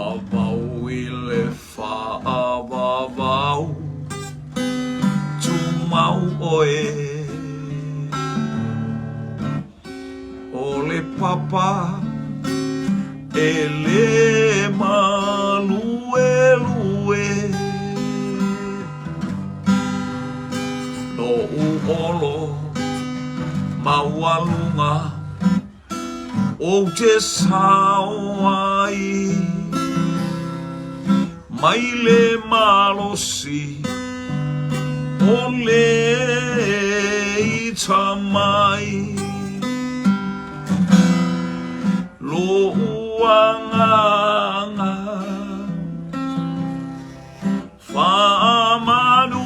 Vavau i le faavavau, tumau oe. O le papa e le maluelue. Lou olo maualuga Ou te sao ai mai le malosi o le ita mai Lou agaga Faamanu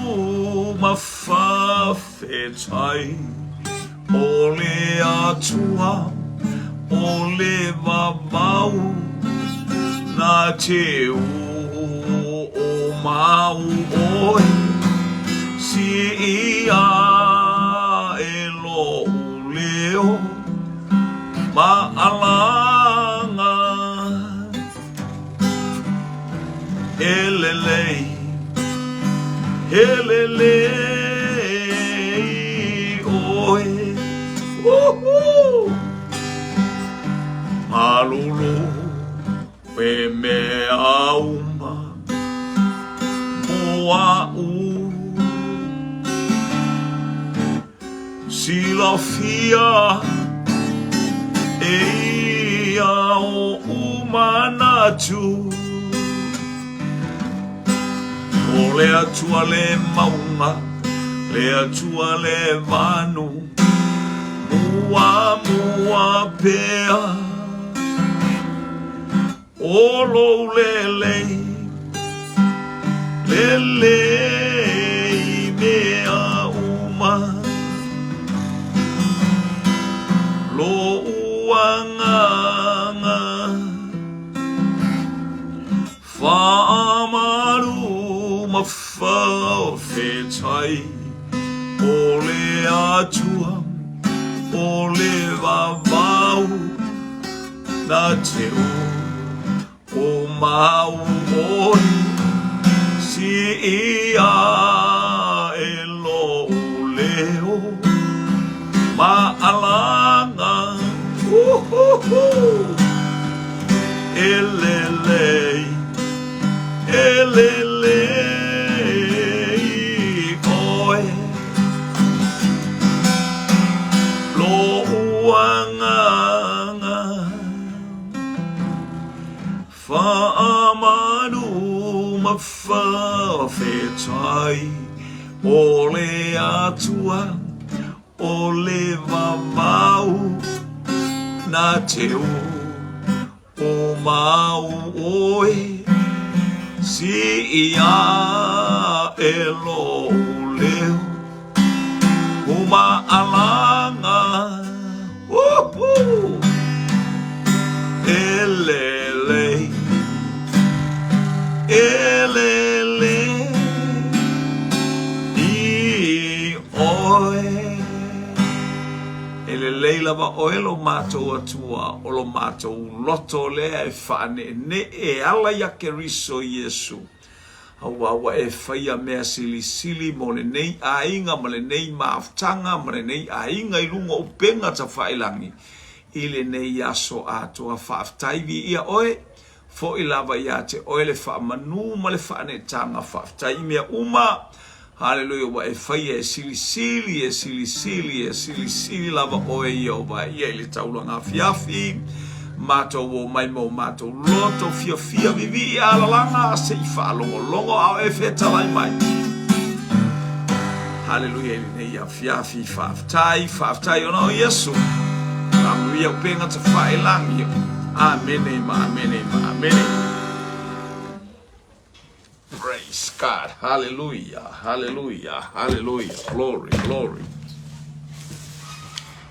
ma faafetai O le Atua o le vavau Na te hoomau oe Sii ae lou leo Maalaga E lelei, e lelei oe. Uhu! Malulu e mea uma mo a'u. Silafia e ia oʻu manatu O le Atua le mauga, le Atua le vanu Muamua pea O lou lelei, lelei i mea uma. Lou agaga faamalu ma faafetai o le Atua, o le vavau. Na te hoomau oe Sii ae lou leo Maalaga Uhuhu E lelei E lelei oe Lou agaga Faamanu ma faafetai O le Atua o le vavau Na te hoomau oe Sii ae lou leo Umaalaga Woohoo! E lelei, e lelei i oe. E lelei lava oe lo matou Atua, o lo matou loto lea e faaneenee e ala iā Keriso Iesu. Aua ua e faia mea silisili mo lenei aiga ma lenei mafutaga ma lenei aiga i luga o upega tafailangi i lenei aso atoa. Faafetai viia oe, foi lava ia te oe le faamanu ma le faaneetaga. Faafetai i mea uma. Haleluia, ua e faia e silisili, e silisili, e silisili lava oe Ieova ia i le taulaga afiafi. Matou o mai ma o matou loto fiafia vivii alalaga se i faalogologo a o e fetalai mai. Haleluia i lenei afiafi, faafetai, faafetai ona o Iesu. Faamanuia upega tafailangi. Amene ma amene ma amene. Praise God. Hallelujah. Hallelujah. Hallelujah. Glory, glory.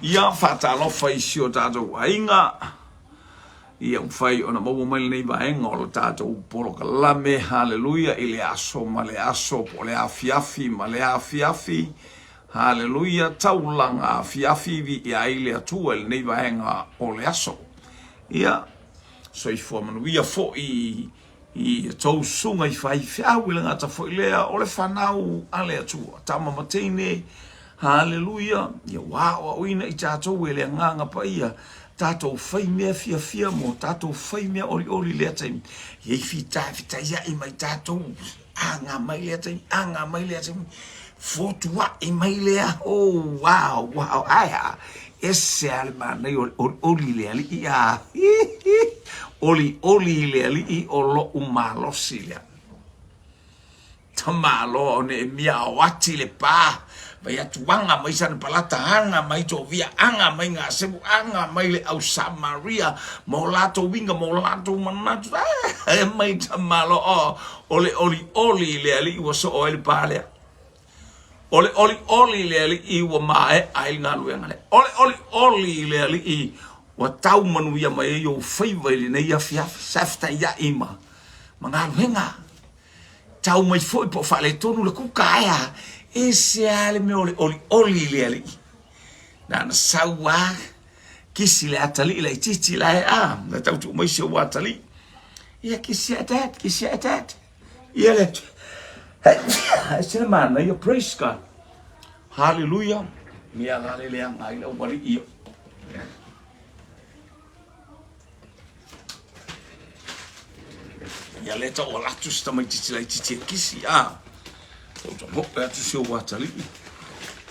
Ia faatalofa i si o tatou aiga. Ia mafai ona maua mai lenei vaega o le tatou polokalame. Hallelujah. I le aso ma le aso, po o le afiafi ma le afiafi. Hallelujah. Taulaga afiafi viia ai le Atua i lenei vaega o le aso. Ia, Soifua manuia foi i a tou susuga i faifeau i le gata foi lea o le fanau a le Atua. Tama ma teine, haleluia, ia ua aoaoina i tatou e le Agaga Paia, tatou fai mea fiafia mo tatou fai mea olioli i lea taimi. Ia i fita fitaiai mai tatou, aga mai lea taimi, aga mai lea taimi, fotuai mai lea, oh wow, wow, ae a, ese a le manaia o le olioli i le alii, a, hi, hi, olioli i le alii o lo'u malosi lea. Tamaloa o Neemia aoati le pa, vai atu aga mai Sanepalata, aga mai Tovia, aga mai Gasemu, aga mai le au Samaria, ma o latou uiga, ma o latou manatu, e mai tamaloa, o le olioli i le alii ua soo ai le pa lea. O le olioli i le alii ua maea ai le galuega lea. O le olioli i le alii ua tau manuia mai ai ou faiva i lenei afiafi. Faafetai ma ma galuega. Tau mai foi po o faaletonu le kuka ae a ese lava le mea o le olioli i le alii. Na ona sau lava kisi le atalii laitiiti la e a, na tau tuu mai si ou atalii. Ia kisi ae dad, kisi ae dad. Ia le ese le manaia, praise God. Hallelujah. Mea la le leaga ai le aualii ia. Ia lea tau ala atu si tamaitiiti laitiiti e kisi, a. Tau tamoe atu si ou atalii.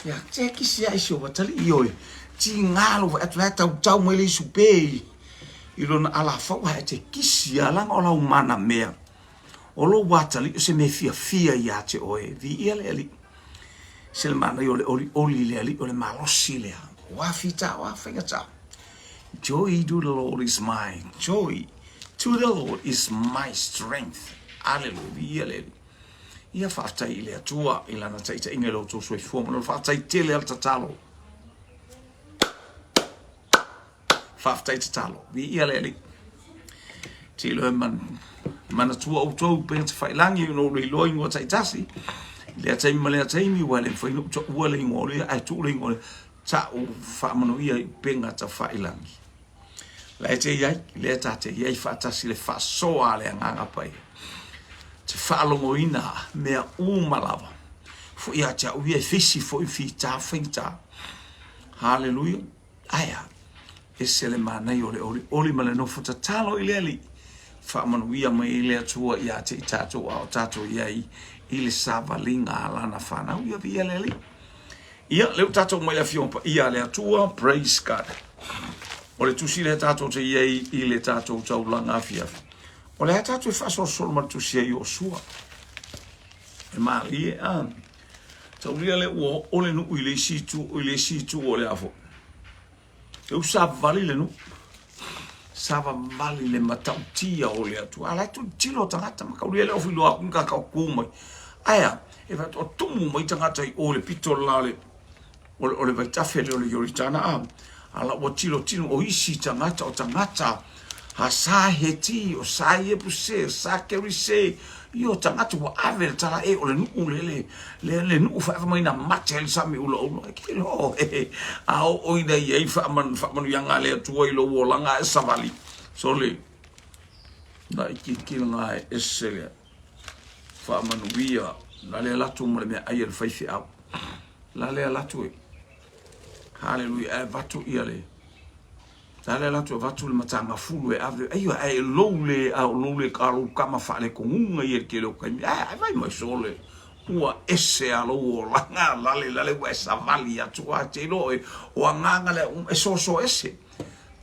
Ia, te kisi ai si ou atalii oe. Tiga lou vaai atu la e tautau mai le isupe i, i lona alafau ae te kisi a laga o lau mana mea. O lou atalii o se mea fiafia ia te oe. Viia le Alii. Se le manaia o le olioli i le Alii o le malosi lea. O a fita, o a faigata. Joy to the Lord is my joy. To the Lord is my strength. Aleluia. Viia le Alii. Ia faafetai i le Atua i lana taitaiga i lo outou soifua ma lona faafetai tele a le tatalo. Faafetai tatalo. Viia le Alii. Tilo e man, manatua outou pea te whailangi no le iloa ingoa taitasi. Lea taimi ma lea taimi, ua le mawhai no ua le ingoa o lea, ai tuu le ingoa lea. Ta'u faamanuia i upenga tafailangi. La e te iai, lea ta te iai faatasi le faasoa a le Agaga Paia. Te faalogoina mea uma lava. Foi ia te au ia e feisi foi fita faigata. Haleluia. Ae a, ese le manaia o le olioli ma le nofo tatalo i le Alii. Faamanuia mai ai le Atua ia te i tatou a o tatou i ai i le savaliga a Lana fanau. Ia viia le Alii. Ia, lea ua tatou mai le Afioga Paia a le Atua, praise God. O le tusi lea tatou te i ai i le tatou taulaga afiafi. O le a tatou e faasolosolo ma le tusi a Iosua. E malie a. Taulia le ua oo le nuu i le isi itu, i le isi itu o le a foi. E u savavali le nuu. Savavali le matautia o le Atua. A la e tilotilo tagata ma kaulia le ofi loa atu ni kakao ku mai. Ae a, e faatoa tumu mai tagata i o le pito le la o le, o le, o le vaitafe lea o le Ioritana a. A la ua tilotilo o isi tagata o tagata a sa Heti, o sa Iepuse, o sa Kerise, ia o tagata ua ave le tala e o le nuu le le le le nuu faava mai na mate ai le sami ulaula. E ke lo a oo ina i ai faamanuiaga a le Atua i lou olaga ae savali. Sole, na i tilotilo nga e ese lea. Faamanuia, la le alu atu ma le meaai a le faifeau. La le alu atu e. Haleluia, ae avatu ia le La le alu atu avatu le matagafulu e ave, ai ae lou le a o lou le a lou kama faalekonuga ia i le tele o taimi. Ae ae vai mai sole. Ua ese a lou olaga lale lale ua e savali atu a te iloa oe o agaga lea e soso ese.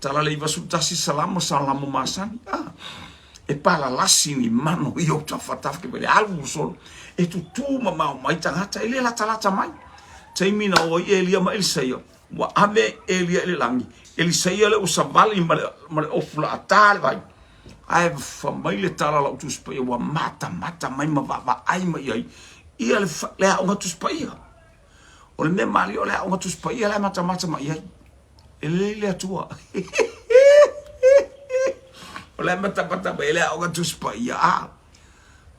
Tala le 91 Salamo Salamo masani. Ah, e palalasi ni mano i ou tafatafa ke mai alu solo. E tutū mamao mai tagata e le latalata mai. Taimi na o ai Elia ma Elisaia Ua ave Elia i le lagi, Elisaia lea ua savali ma le, ma le ofu laatā le vai. Ae fa mai le tala a lau Tusi Paia ua matamata mai ma vaavaai mai i ai ia le, le aoga Tusi Paia. O le mea malie o le aoga Tusi Paia la e matamata mai i ai. E lelei le Atua. O la e matamata mai le aoga Tusi Paia. Ah.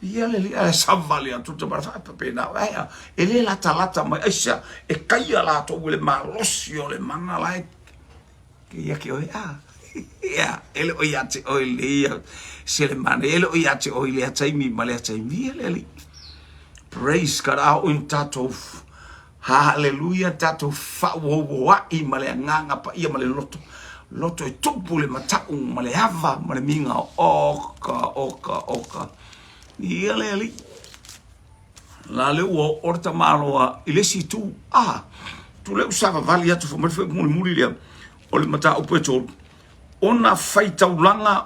Ia le alii ae savali atu te mara faapena ae e le latalata mai aisea e kaia latou i le malosi o le mana la e ke ia ke oe a. Ia, e le o ia te oe lea, se le manaia, e le o ia te oe lea taimi ma lea taimi, ia le alii. Praise God, a oo ina tatou, hallelujah, tatou faauouoai ma le agaga paia ma le loto, loto e tupu le matau ma le ava ma le miga, oka, oka, oka. Ia le alii. La le ua oo le tamaloa i le isi itu. Ah, tu lea ua savavali atu fai mai le fuaiupu mulimuli lea o le mataupu e tolu. Ona faitaulaga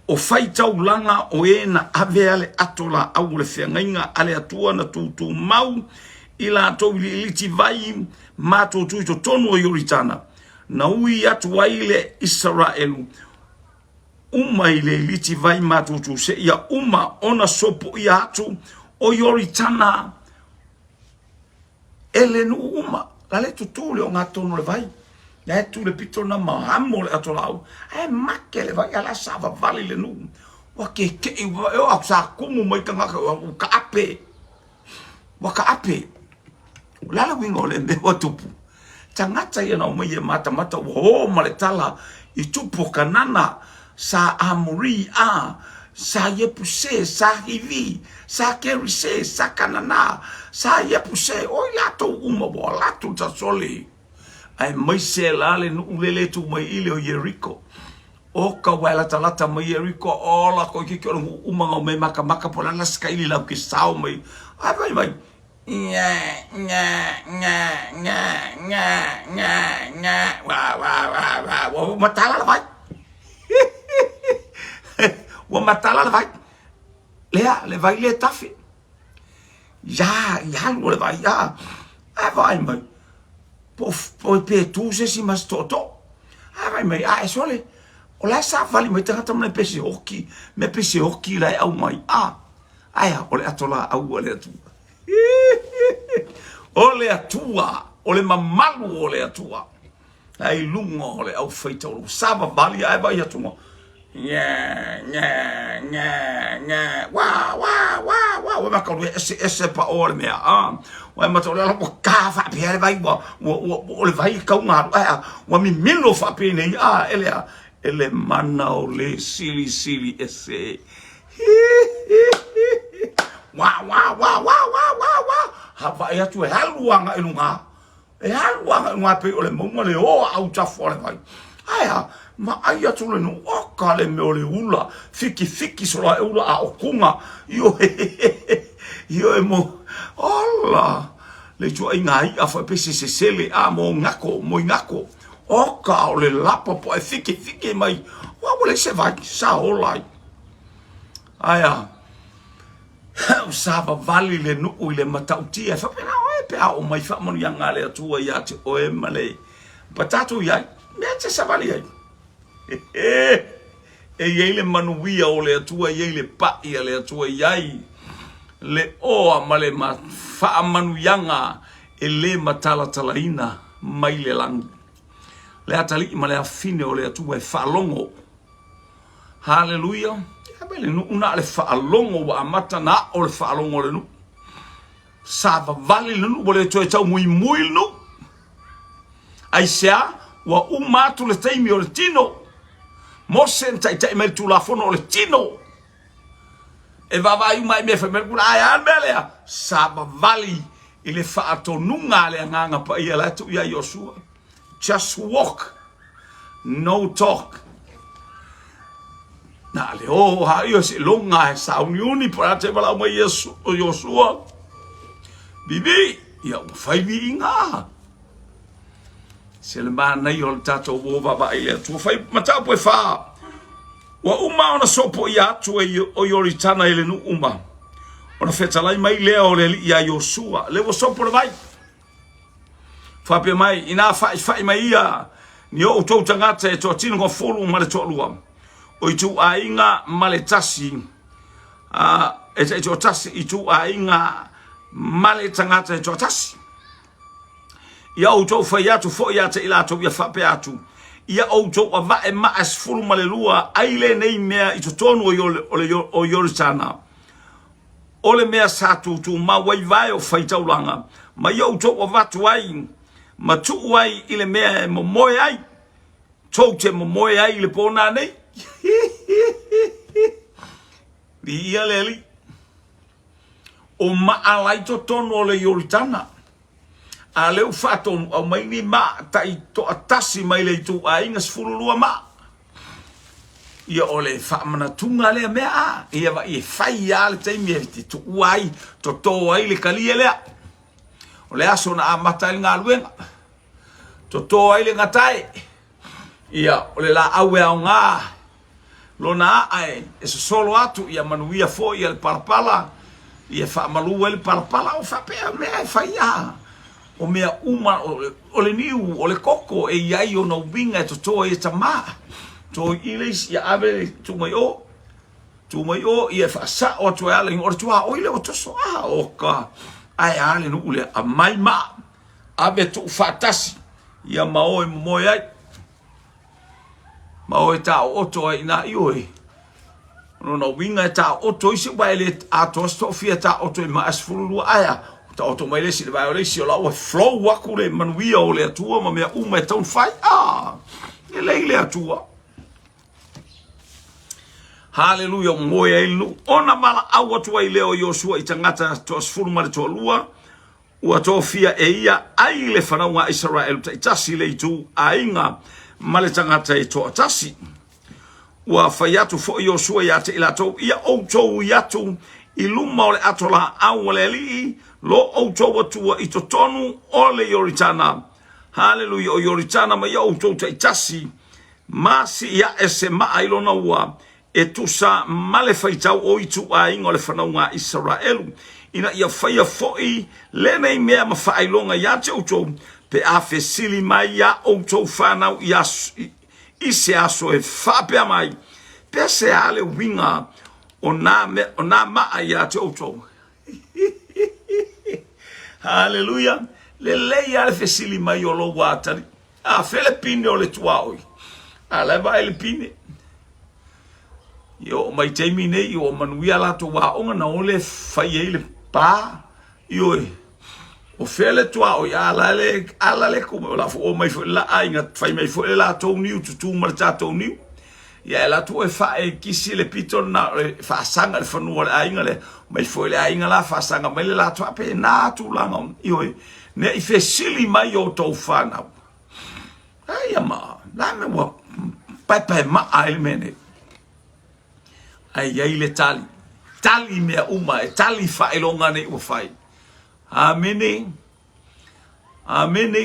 o faitaulaga o e na avea le ato laau o le feagaiga a le Atua na tutumau i latou i le iliti vai matutu i totonu o Ioritana, na ui atu ai le Isaraelu uma i le iliti vai matutu seia uma ona sopoia atu o Ioritana e le nuu uma. La le tutū le ogatotonu o le vai. La e tu le pito na ma amo le ato laau. Ae make le vai, a la savavali le nuu. Ua keke'i, ua e o aku sa kumu mai tagata, ua kaape. Ua kaape. O le a le uiga o lea mea ua tupu? Tagata ia na omai e matamata ua o ma le tala i tupu o Kanana, sa Amori, a, sa Iepuse, sa Hivi, sa Kerise, sa Kanana, sa Iepuse, o i latou uma ua alu atu le sasoli. Aemaise la le nuu lele e tu mai i le o Ieriko. O ka ua e latalata mai Ieriko, o la koe kiki o le nuu uma ngau mai makamaka po le ala sikaili lau ke sao mai. Ai vai mai, Nga, nga, nga, nga, nga, nga, nga, wa, wa, wa, wa, ua matala le vai. Ua matala le vai. Lea, le vai le tafe. Ia, i alu o le vai, ia. Ae vaai mai, po, po pe tu se isi ma se tootoo. Ae vaai mai, ae sole, o la e savali mai tagata ma le pese oki, me pese oki la e aumai. Ah, Ae a, o le ato laau a le Atua. O le Atua, o le mamalu o le Atua. Ai luga o le aufaitaulaga, savavali ae vaai atu nga, nga, nga, nga, nga, wa, wa, wa, wa, ua maka ua ese ese pa o le mea, a, ua mata o le ala ua ka faapea le vai, ua, ua, ua, o le vai kau ngalu, ae a, ua mimilo faapenei, a, e le a, e le mana o le silisili ese. Wā, wā, wā, wā, wā, wā, wā. Ha vaai atu e alu agai i luga. E alu agai i luga pei o le mauga le o a autafa o le vai. Ae a, vaai atu le nuu, oka le mea o le ula, fikifiki sola e ula a o kuga. Ioe, ioe mo, ola, le ituaiga i'a foi pei se sesele, a mo ngako, mo ingako. Oka o le lapa po e fikifiki mai, ua ua leai se vai, sa ola ai. Ae a, ua savavali le nuu i le matautia e faapena oe pe a oo mai faamanuiaga a le Atua ia te oe ma le ma tatou i ai, mea e te savali ai. E i ai le manuia o le Atua, e i ai le paʻi a le Atua, e i ai le oa ma le faamanuiaga e le matalatalaina mai le lagi. Le atalii ma le afine o le Atua e faalogo. Haleluia! Ia mai le nuu na o le faalogo ua amata na aʻo le faalogo o le nuu. Savavali le nuu ua le toe taumuimui le nuu. Aisea? Ua uma atu le taimi o le tino. Mose na taitai mai le Tulafono o le tino. E vaavaai uma ai mea fai mai le kula, ae a le mea lea? Savavali i le faatonuga a le Agaga Paia la e tuu ia Iosua. Just walk, no talk. Na le o ha ia se longa e sauniuni po le te valaau mai Iesu o Iosua. Bibi, ia ua fai viiga. Se le manaia o le tatou o vaavaai i le Atua. Fai mataupu e fa. Ua uma ona sopoia atu e o Ioritana i le nuu uma. Ona fetalai mai lea o le alii ia Iosua. Le ua sopo le vai. Faapea mai, inā fa'ifa'i mai ia ni o outou tagata e toatino gafulu ma le toalua, o ituaiga ma le tasi, a, e taitoatasi ituaiga ma le tagata e toatasi. Ia outou fai atu foi ia te i latou ia faapea atu, ia outou avae maa e 12 ai lenei mea i totonu o Ioritana, O le mea sa tutumau ai vae o faitaulaga, ma ia outou avatu ai ma tuu ai i le mea e momoe ai. Tou te momoe ai i le pō nanei. Viia le Alii. O maa la i totonu o le Ioritana. A lea ua faatonu, aumai ni maa tai toatasi mai le ituaiga 12 maa. Ia o le faamanatuga lea mea a. Ia vai e fai lava le taimi e te tuua ai, toto ai le kalie lea. O le aso na amata ai le galuega. Toto ai le gatae. Ia, o le laau e aoga lona aa e sosolo atu, ia manuia foi le palapala, ia faamalu ai le palapala. O faapea mea e fai a. O mea uma, o le niu, o le koko, e i ai ona uiga e toto ai e tama. Toi i le isi, ia ave le tuu mai o. Tuu mai o, ia e faasao atu ai ala, o le tuaoi lea ua toso. A, o ka, ae a le nuu lea, aumai maa. Ave tuu faatasi ia ma o e momoe ai, ma o e taooto ai inā. Ioe, o lona uiga e taooto isi, aua e le atoa se toafia e taooto i maa e 12, ae a, ua taoto mai le isi i le vae o le isi, o la ua flow atu le manuia o le Atua ma mea uma e tatau ona fai. Ah, lelei le Atua. Haleluia, ua moe ai le nuu. Ona valaau atu ai lea o Iosua i tagata toasefulu ma le toalua, Ua tofia e ia ai le fanauga a Isaraelu taitasi le itu aiga ma le tagata e toatasi. Ua fai atu foi Iosua ia te i latou, Ia outou ui atu i luma o le ato laau a le Alii, lo outou Atua i totonu o le Ioritana. Haleluia, o Ioritana ma ia outou taitasi, ma sii ae se maa i lona ua, e tusa ma le faitau o ituaiga o le fanauga a Isaraelu, ina ia faia foi lenei mea ma faailoga ia te outou, pe a fesili mai iā outou fanau i aso, i se aso e faapea mai, Pe se a le uiga o nā mea, o nā maa ia te outou? Haleluia! Lelei lava le fesili mai o lou atali. A fea le pine o le tuaoi? A la e vaai le pine. I oo mai taimi nei ua manuia latou aoga na o le fai ai le pa. Ioe. O fea le tuaoi? A la le ala le ku o la fo o mai foi la aiga fai mai foi le latou niu tutu ma le tatou niu. Ia e latou e fae kisi le pito na e faasaga le fanua o le aiga lea. Mai foi le aiga la faasaga mai le latou a pe na tulaga. Ioe. Ne i fesili mai outou fanau. Aia ma, la me ua paepae maa ai le mea nei. Ae i ai le tali. Tali mea uma, e tali faailoga nei ua fai. Amene. Amene.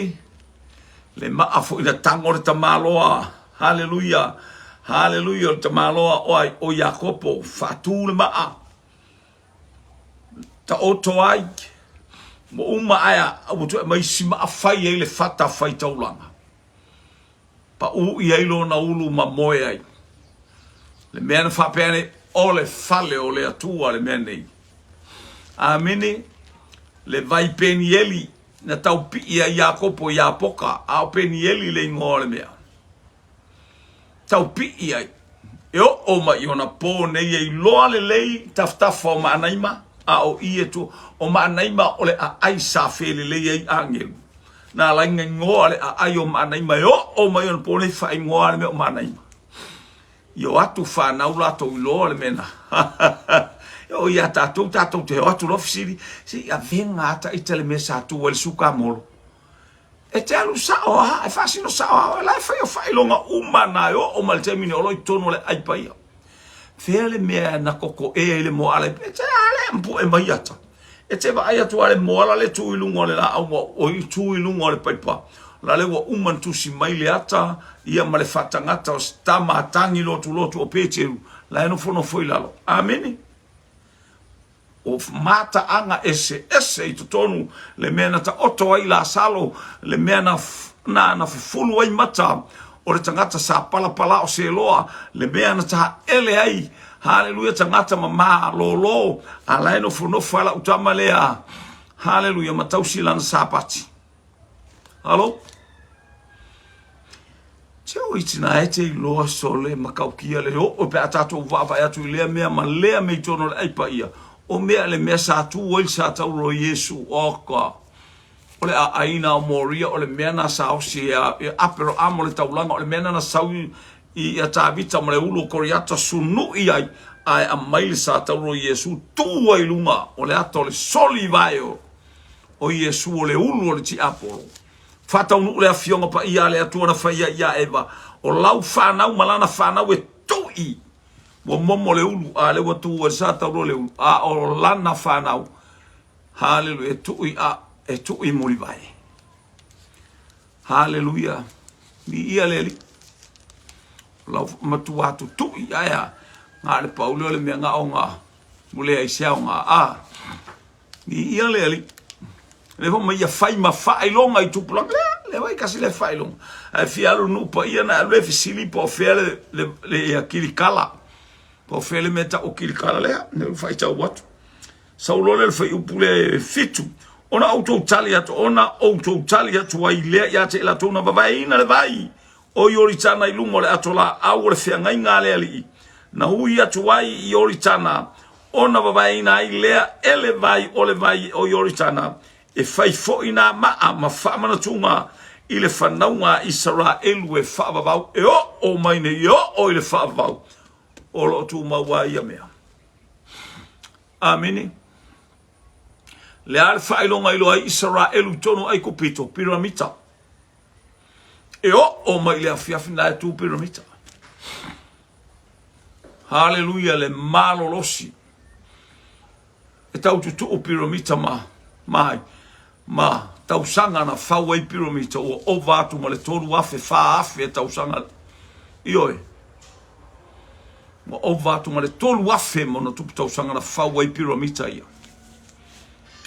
Le maa foi na tango le tamaloa. Haleluia. Haleluia. O le tamaloa o ai, o Iakopo. Faatu le maa. Taoto ai. Ua uma ae ua toe aumai isi maa fai ai le fata fai taulaga. Paʻū i ai lona ulu ma moe ai. Le mea na faapea nei, o le fale o le Atua le mea nei. Amene. Le vai Penieli na taupii ai Iakopo i Iapoka, a o Penieli le igoa o le mea. Taupii ai. E oo mai i ona pō nei e iloa lelei tafatafa o Maanaima, a o i e tua. O Maanaima o le aai sa felelei ai agelu. Na ala ai na igoa le aai o Maanaima e oo mai ona pō nei faaigoa le mea o Maanaima. I o atu whanau latou iloa le mea na. E oo ia tatou, tatou te o atu loa fesili, se i avega ata ita le mea sa tu ai le sukamolo. E te alu sao a, e faasino sao a, la e fai o faailoga uma na e oo mai le taimi nei o lo i totonu o le ai paia. Fea le mea na kokoe ai le moala, e te a le mpue mai ata. E te vaai atu a le moala le tu i luga o le laau ua o i tu i luga o le paipa. La le ua uma na tusi mai le ata ia ma le faatagata o se tama a tangi lotu lotu o Peteru la e nofonofo i lalo. Amene. O mataaga eseese i totonu, le mea na taoto ai Lasalo, le mea na, na, na fufulu ai mata o le tagata sa palapala o Seloa, le mea na taele ai, haleluia, tagata ma malōlō, a la e nofonofo ai lau tama lea, haleluia, ma tausi lana Sapati. Halo? Te o i tina e te iloa sole matautia le oo pe a tatou vaavaai atu i lea mea ma lea mea i totonu o le ai paia. O mea le mea sa tu ai le sa tauro o Iesu. Oka. O le aaiina o Moria o le mea na saosi e Aperoamo le taulaga, o le mea na na sau i a Tavita ma le ulu o Koriata sunui ai, ae aumai le sa tauro o Iesu tu ai i luga o le ata o le soli vae o Iesu o le ulu o le tiapolo. Faataunuu le afioga paia a le Atua na faia ia Eva, o lau fanau ma lana fanau e tui ua momo le ulu, a lea ua tu ai le sa tauro o le ulu, a o lana fanau, haleluia, e tui a e tui mulivae. Haleluia, viia le Alii. O lau matua tutui ae a, na o le pau lea o le mea na o na ua leai se aoga. A, viia le Alii. Le fai mai ia fai ma faailoga i tupulaga. Lea, lea vai kasi le faailoga. Ae fia alu nuu paia na alu e fesili po o fea le, le, le ia kilikala. Po o fea le mea tau o kilikala lea. Ne u faitau atu. Sau loa lea le fuaiupu lea e fitu, ona outou tali atu, ona outou tali atu ai lea ia te i latou na vavaeina le vai o Ioritana i luga o le ato laau o le feagaiga a le Alii, na ui atu ai i Ioritana, ona vavaeina ai lea e le vai o le vai o Ioritana, e fai foi nā maa ma faamanatuga i le fanauga a Isaraelu e faavavau, e oo mai nei, e oo i le faavavau, o lo o tumau lava ia mea. Amene. Le a le faailoga i loa ai Isaraelu i tonu o Aikupito, piramita. E oo mai i le afiafi na e tu piramita. Haleluia le malolosi. E tau tutuu piramita ma mai ma tausaga na fau ai piramita ua ova atu ma le 3,000, 4,000 tausaga. Ioe. Ua ova atu ma le 3,000 ma ona tupu tausaga na fau ai piramita ia.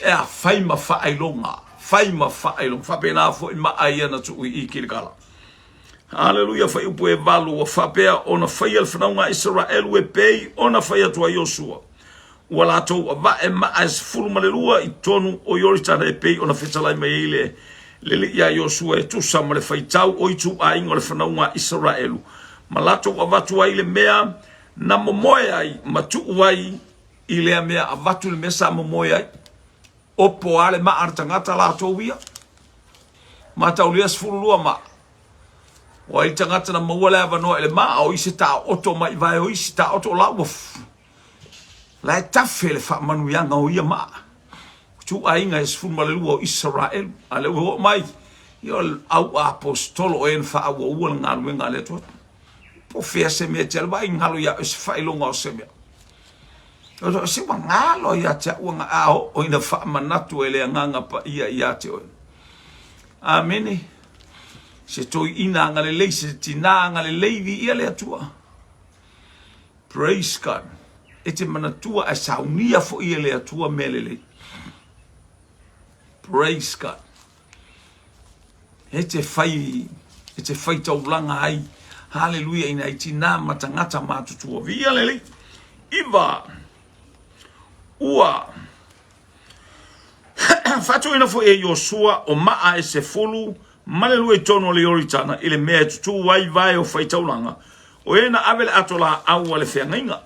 E a fai ma faailoga, fai ma faailoga. Faapena foi maa ia na tuu i Kilikala. Haleluia, fuaiupu e valu ua faapea ona faia le fanauga a Isaraelu e pei ona fai atu ai Iosua. Ua latou avae maa e 12 i totonu o Ioritana e pei ona fetalai mai ai le le alii ia Iosua e tusa ma le faitau o ituaiga o le fanauga a Isaraelu, ma latou avatu ai le mea na momoe ai ma tuu ai i lea mea, avatu le mea sa momoe ai. Opo a le maa a le tagata latou ia. Mataulia 12 maa. O ai le tagata na maua le avanoa i le maa, o isi taoto mai vae o isi taoto o la ua La e tafe le faamanuiaga o ia maa. Ituaiga e 12 o Isaraelu. A lea ua oo mai, ia o le au aposetolo o e na faaauaua le galuega a le Atua. Po o fea se mea e te alu ai galo ia oe se faailoga o se mea. O se ua galo ia te au a oo ina faamanatu e le Agaga Paia ia te oe. Amene. Se toeaina agalelei, se tina agalelei, viia le Atua. Praise God. E te manatua ae saunia foi e le Atua mea lelei. Praise God. E te fai, e te fai taulaga ai. Haleluia ina ai tinā ma tagata matutua. Viia le Alii. Iva. Ua. Faatuina foi e Iosua o maa e 12 i tonu o le Ioritana i le mea e tutū ai vae o faitaulaga, o e na ave le ato laau a le feagaiga.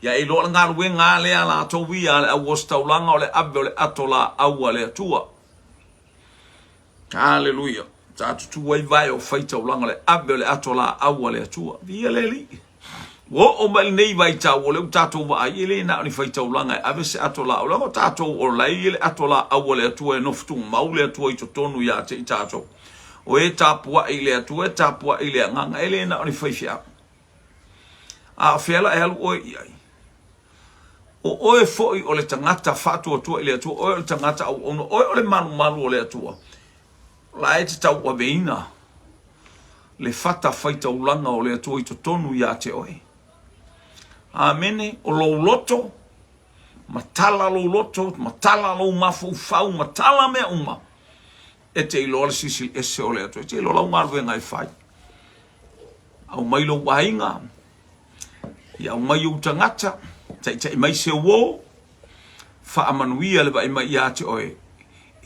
Ia e iloa le galuega a lea a latou ia a le au ositaulaga o le ave o le ato laau a le Atua. Haleluia. Sa tutū ai vae o faitaulaga o le ave o le ato laau a le Atua. Viia le Alii. Ua oo mai lenei vaitau o lea ua tatou vaai e le na o ni faitaulaga e ave se ato laau. Leaga o tatou o la e i ai le ato laau a le Atua e nofo tumau le Atua i totonu ia te i tatou. O e tapuai i le Atua e tapuai i le Agaga e le na o ni faifeau. A o fea la e alu oe i ai? O oe foi o le tagata faatuatua i le Atua, oe o le tagata auauna, oe o le malumalu o le Atua. La e te tauaveina le fata faitaulaga o le Atua i totonu ia te oe. Amene. O lou loto, matala lou loto, matala lou mafaufau, matala mea uma, e te iloa le Silisili Ese o le Atua. E te iloa lau galuega e fai. Aumai lou aiga, ia aumai ou tagata, taitai mai se uo, faamanuia le vaai mai ia te oe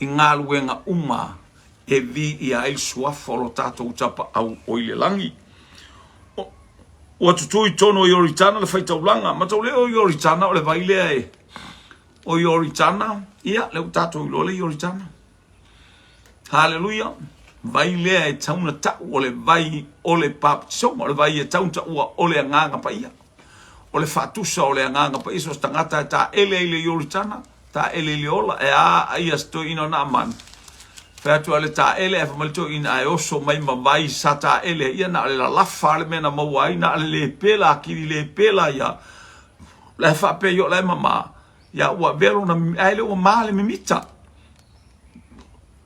i galuega uma e viia ai le suafa o lo tatou Tapaau o i le lagi. Ua tutū i totonu o Ioritana le faitaulaga. Matau lea o Ioritana o le vai lea e. O Ioritana, ia, lea ua tatou iloa le Ioritana. Haleluia! Vai lea e tatau ona tau o le vai o le baptisoga, o le vai e tatau ona taua o le Agaga Paia. O le faatusa o le Agaga Paia, so o se tagata e taele ai le Ioritana, taele i le ola, e a ia se toeaina o Naamani. Fai atu a le taele, ae fai mai le toeaina, ae oso mai ma vai sa taele, ia na o le lalafa le mea na maua ai, na o le le pela, akili le pela ia. La e faapea i o la e mama, ia ua avea lona, ae le o mama le mimita.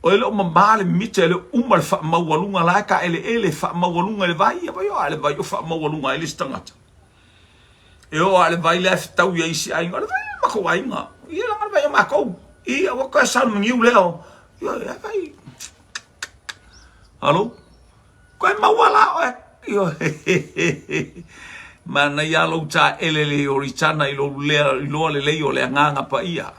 O e le o mama le mimita, e le o uma le faamaualuga, la e taeleele faamaualuga i le vai, ia vai o a le vai o faamaualuga ai le isi tagata. E oo lava i le vai la e fetaui ai isi aiga, o le vai o matou aiga, ia leaga o le vai o matou. Ia ua toe sau le maliu lea o, ia e vai. Alo, koe maua la oe. Ioe. Manaia lou taele le Ioritana i lou lea iloa lelei o le Agaga Paia.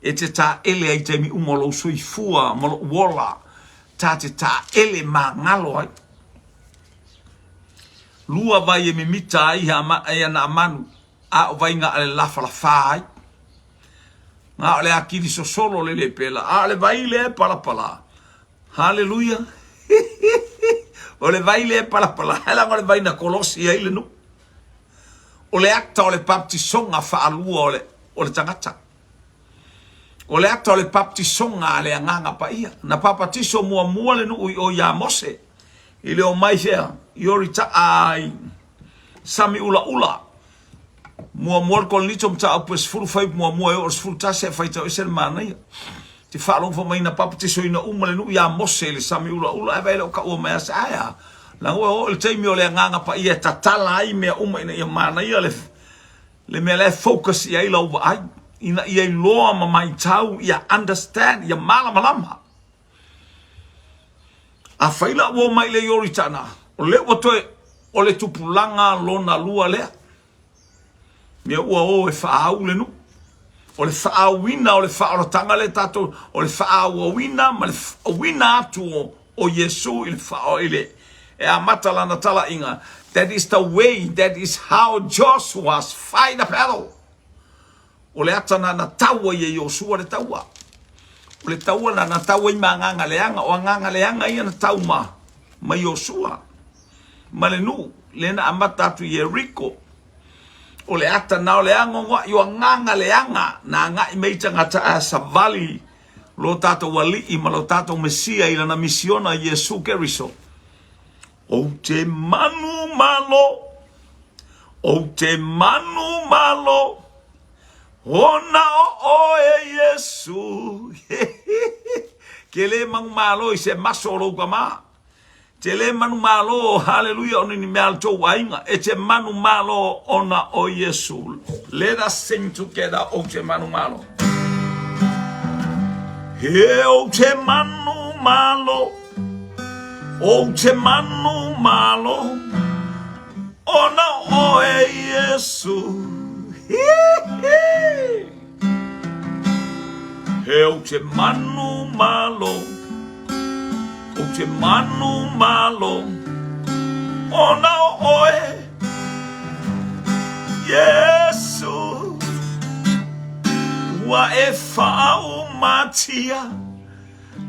E te taele ai i taimi uma o lou soifua ma lou ola, ta te taele magalo ai. Lua vai e mimita ai ia Naamanu, a o vai na o le lafalafa ai. Na o le akili sosolo le lepela, a o le vai lea e palapala. Haleluia! O le vai lea e palapala, ae leaga o le vai na kolosi ai le nuu. O le ata o le baptisoga faalua o le, o le tagata. O le ata o le baptisoga a le Agaga Paia. Na papatiso muamua le nuu i o iā Mose i le omai fea Ioritana i Sami Ulaula. Muamua le Korinito mataupu e 10 fuaiupu muamua e oo i le 11 ae faitau ese le manaia. Te faalogo fai mai na papatisoina uma le nuu iā Mose i le sami ulaula ae vaai e le o taua mai lava se ae a? Leaga ua oo i le taimi o le Agaga Paia e tatala ai mea uma ina ia manaia le le mea la e focus i ai lau vaai ina ia iloa ma maitau ia understand ia malamalama. Afai la ua omai i le Ioritana, o lea ua toe o le tupulaga lona lua lea. Mea ua o e faaau le nuu. O le faaauina o le faaolataga lea tatou, o le faaauauina ma le auina atu o, o Iesu i le faa, i le, e amata lana talaiga. That is the way, that is how Joshua fight the battle. O le ata na na tau ai e Iosua le taua. O le taua na na tau ai ma agaga leaga. O agaga leaga ia na tau ma, ma Iosua. Ma le nuu, le na amata atu i Ieriko. O le ata na o le agoagoai o agaga leaga na agai mai tagata ae savali lo tatou Alii ma lo tatou Mesia i lana misiona Iesu Keriso. Ou te manumalo, ou te manumalo, ona o oe Iesu. Ke le manumalo i se maso o lou tama. Te le manumalo, haleluia, ona ni mea a le tou aiga. E te manumalo ona o Iesu. Let us sing together, ou te manumalo. He ou te manumalo. Ou te manumalo ona o oe Iesu. He ou te manumalo, ou te manumalo ona o oe Iesu. Ua e faaumatia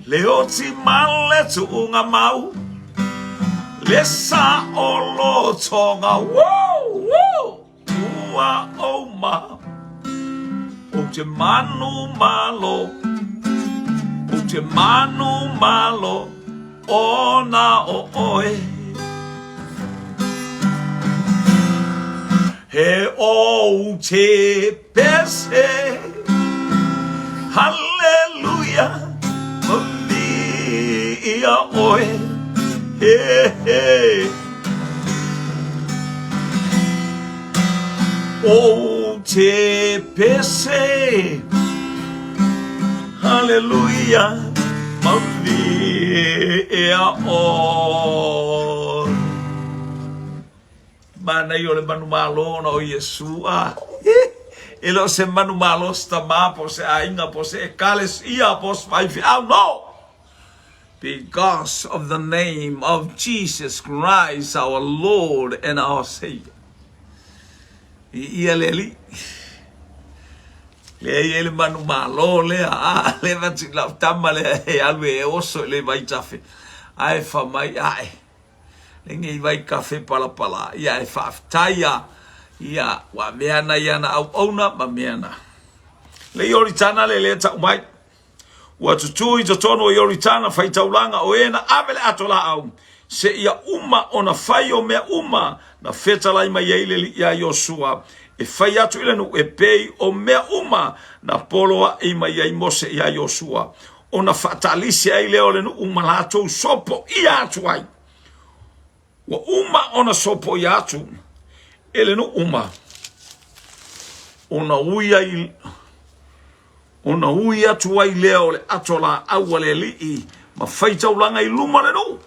Le oti ma le tuuga mau, le saolotoga, woo, woo, ua uma. Ou te manumalo, ou te manumalo, ona o oe. He ou te pese, Haleluia, Malia oe, he he. Ou te pese, Haleluia, Malia oe. Manaia o le manumalo ona o Iesu a e le o se manumalo se tama po o se aiga po o se ekalesia po o se faifeau no because of the name of Jesus Christ our Lord and our Savior. I ia le Alii. Lea e i ai le manumalo lea, a, lea fai atu i lau tama lea e alu e oso i le vaitafe, ae fai mai, ae, lenei vaikafe palapala, ia e faafetai a, ia, ua avea ana i ana auauna ma mea na. Le Ioritana le lea tau mai. Ua tutū i totonu o Ioritana faitaulaga o e na ave le ato laau, seia uma ona fai o mea uma na fetalai mai ai le Alii iā Iosua e fai atu i le nuu e pei o mea uma na poloai mai ai Mose iā Iosua, ona faatalisi ai lea o le nuu ma latou sopoia atu ai. Ua uma ona sopoia atu e le nuu uma, ona ui ai ona ui atu ai lea o le ato laau a le alii ma faitaulaga i luma o le nuu.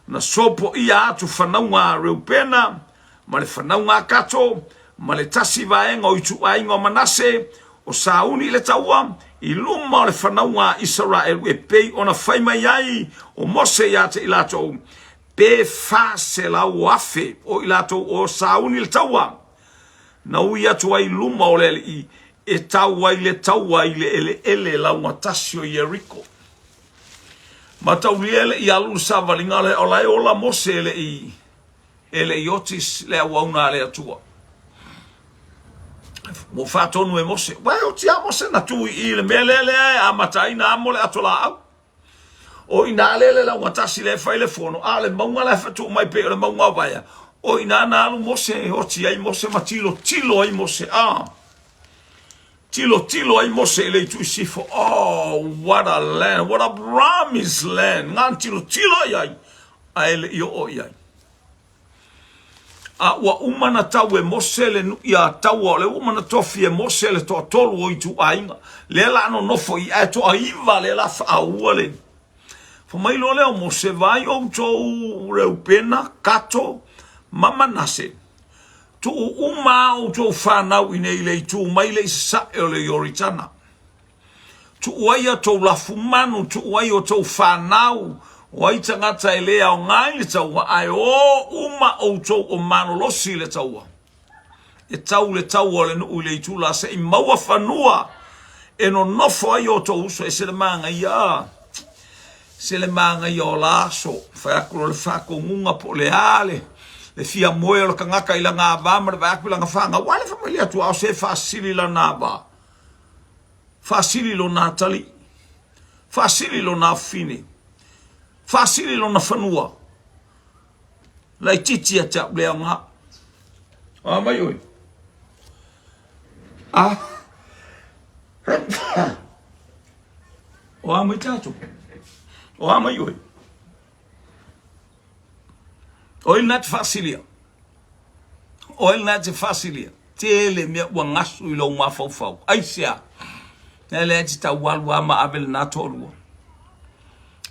Na sopoia atu fanauga a Reupena ma le fanauga a Kato ma le tasi vaega o ituaiga o Manase o sauni i le taua i luma o le fanauga a Isaraelu e pei ona fai mai ai o Mose ia te i latou, pe 400,000 o i latou o sauni i le taua. Na ui atu ai i luma o le alii e tau ai le taua i le eleele laugatasi o Ieriko. Mataulia e le i alu le savaliga o la e ola Mose e le i e le i oti le auauna a le Atua. Ua faatonu e Mose. Ua e oti a Mose na tu i i le mea lea lea e amata ai na amo le ato laau. O ina lea le laugatasi lea e fai le fono, a o le mauga la e fatuu mai pei o le mauga o Vaea. O ina na alu Mose e oti ai Mose ma tilo tilo ai Mose. Ah. Tilo tilo ai Mose i le itu i sifo. Oh, what a land, what a promised land. Ngan tilo tilo ai ai, a e le i oo i ai. A ua uma na tau e Mose le ia taua o le uma na tofi e Mose le toatolu o ituaiga. Lea la nonofo i ae toaiva lea la faaua le. Fai mai loa lea o Mose, vaai outou Reupena, Kato ma Manase. Tuu uma a outou fanau i nei le itu mai le i sasae o le Ioritana. Tuu ai a tou lafumanu, tuu ai o tou fanau, o ai tagata e le aoga i le taua, ae o uma outou o malolosi i le taua. E tau le taua o le nuu i le itu la se i maua fanua e nonofo ai o tou uso. E se le manaia, se le manaia o la aso, fai atu loa le faatonuga po o le a le le fia moe o le tagata i lana ava ma le vaai atu i lana fanau, ua le fai mai le Atua, a o se faasili lana ava. Faasili lona atalii, faasili lona afafine, faasili lona fanua, laitiiti ia te au le aoga. O a mai oe? A O a mai tatou? O a mai oe? O ai lena e te faasilia? O ai lena e te faasilia? Tele mea ua gasu i lou mafaufau. Aisea? Lea lea e te tau alu lava ma ave lena toalua.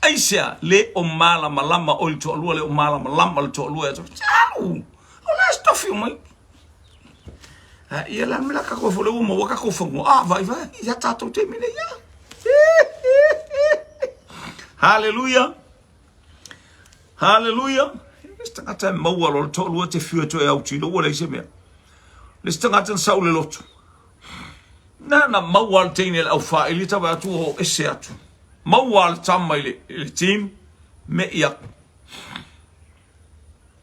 Aisea? Le o malamalama oe i le toalua, le o malamalama le toalua ia te oe. Alu! O le a se tofi o mai? A ia la me la tatou fole ua maua tatou fanua. Ah, vai vai, ia tatou taimi nei ia. Hallelujah. Hallelujah. Le isi tagata e maua loa le toalua te fiu e toe autilo ua leai se mea. Le isi tagata na sau le lotu. Na na maua le teine le aufaili ta vaai atu ua oo ese atu. Maua le tama i le, i le team me i aku.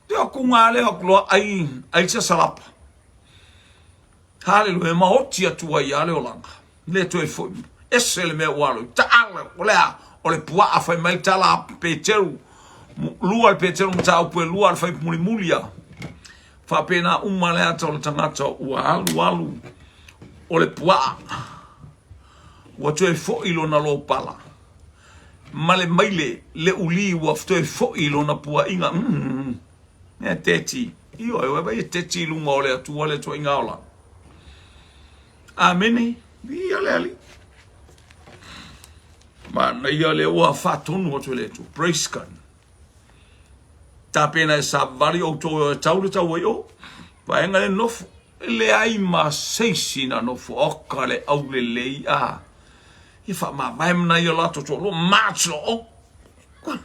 Te aku ngā leo aku loa ai, ai se salapa. Haleluia, ma oti atu ai ia le olaga. Le toe foi, ese le mea ua alo i taala, o le a, o le puaa fai mai le tala a Peteru, lua le Peteru mataupu e lua le fai mulimuli a. Faapena uma le ata o le tagata ua alu alu o le puaa. Ua toe foi lona lopala. Ma le maile le uli ua toe foi lona puaiga. Mm. E teti. Ioe, ua vai e teti i lunga o le Atua le ituaiga olaga. Amene. Viia le Alii. Manaia lea ua faatonu atu e le Atua. Praise God. Tapena e savali outou e tau le tau ai o. Vaega le nofo. E leai ma seisi na nofo. Oka le aulelei a. Ia faamavae mana ia latou toalua. March lo o.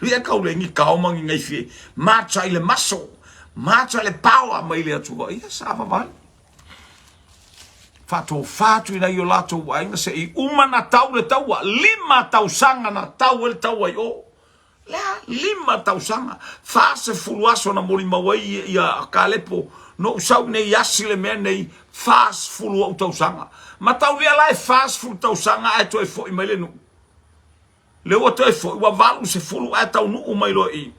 Ia kau le ngi kao ma ngi ngai fie. March ai le maso. March ai le power mai le Atua. Ia savavali. Faatofa atu i nai o latou aiga se i uma na tau le taua, lima tausaga na tau ai le taua i o. Lea, lima tausaga, 40 aso na molimau ai ia Kalepo, na ou sau nei asi le mea nei, 40 ou tausaga. Mataulia la e 40 tausaga ae toe foi mai le nuu. Lea ua toe foi, ua 80 ae taunuu mai loa i i.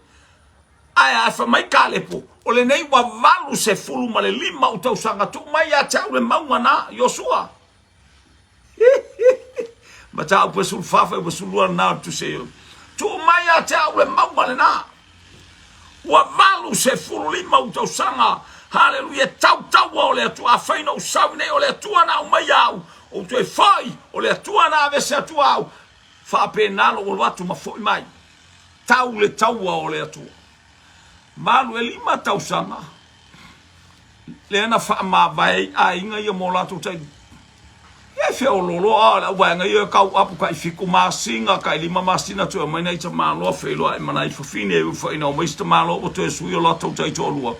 Ae a fai mai Kalepo, o lenei ua 85 ou tausaga, tuu mai ia te au le mauga na, Iosua. Mataupu e 14 fuaiupu 12 lena o le tusi a Ioe. Tuu mai ia te au le mauga lena. Ua 85 ou tausaga, haleluia, tautaua o le Atua. Afai na ou sau nei, o le Atua na aumaia au, ou toe foi, o le Atua na aveese atu au. Faapena lou alu atu ma foi mai. Tau le taua o le Atua. Malu e lima tausaga, lea na faamavae ai aiga ia mo latou taimi. Ia e feoloolo a le auvaega ia e kau apu kai fiku masina, kai lima masina toe omai nai tamaloa feiloai ma nai fafine e ui ina omai isi tamaloa ua toe sui o latou taitoalua.